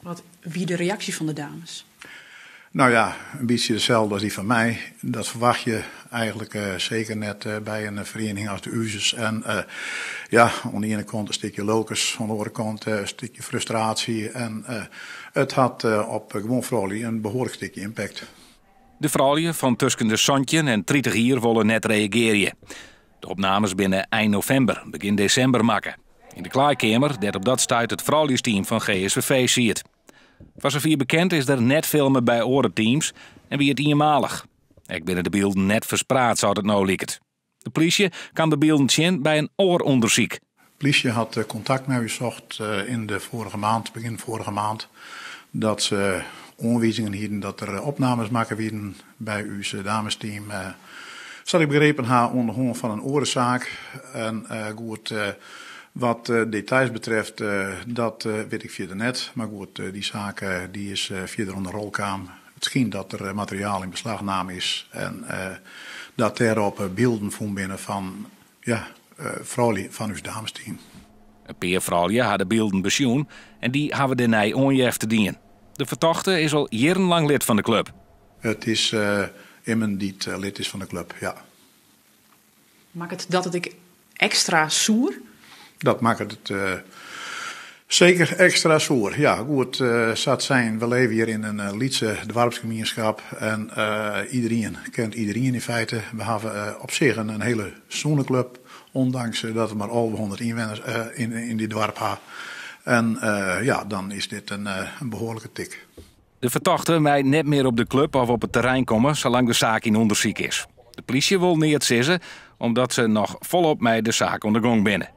Wat wie de reaksje fan de dames? Nou ja, in bytsje deselde as dy fan my. Dat ferwacht je eigenlik seker net by in feriening as de uzes. En ja, oan de iene kant in stikje lulkens, oan de oare kant in stikje frustraasje. En it hat op guon froulju in behoarlik stikje impact. De froulju fan tusken de 17 en 30 jier wolle net reagearje. De opnames binne ein novimber, begjin desimber makke. Yn de klaaikeamer, dêr't op dat stuit it frouljusteam fan GSVV siet. Foar safier bekend is der net filme by oare teams en wie it ienmalich. Ek binne de bylden net ferspraat, sa't it no liket. De plysje kaam de bylden tsjin by in oar ûndersyk. De plysje hat kontakt mei ús socht yn de foarige maand, begjin foarige maand, dat se oanwizingen hienen dat der opnames makke wienen by ús damesteam. Sa't ik begrepen ha oan de hân fan in oare saak. En goed, wat details betreft, dat wit ik fierder net. Mar goed, dy saak dy is fierder oan de rol kaam. It skynt dat der materiaal yn beslach naam is en dat dêrop bylden fûn binne fan ja, froulju fan ús damesteam. In pear froulju ha de bylden besjoen en dy hawwe dêrnei oanjefte dien. De fertochte is al jierrenlang lid fan de klup. It is immen dy't lid is fan de klup, ja. Makket dat it ek ekstra soer? Dat makket it seker ekstra soer, ja. Goed, sa't sein, we leve hjir yn in lytse doarpsgemienskip en iderien kent iderien yn feite. We hawwe op sich in hiele sûne klup, ûndanks dat we mar 1100 ynwenners yn dit doarp ha. En ja, dan is dit in behoarlike tik. De fertochte mei net mear op de klup of op it terrein komme salang't de saak yn ûndersyk is. De plysje wol neat sizze, omdat se noch folop mei de saak oan de gong binne.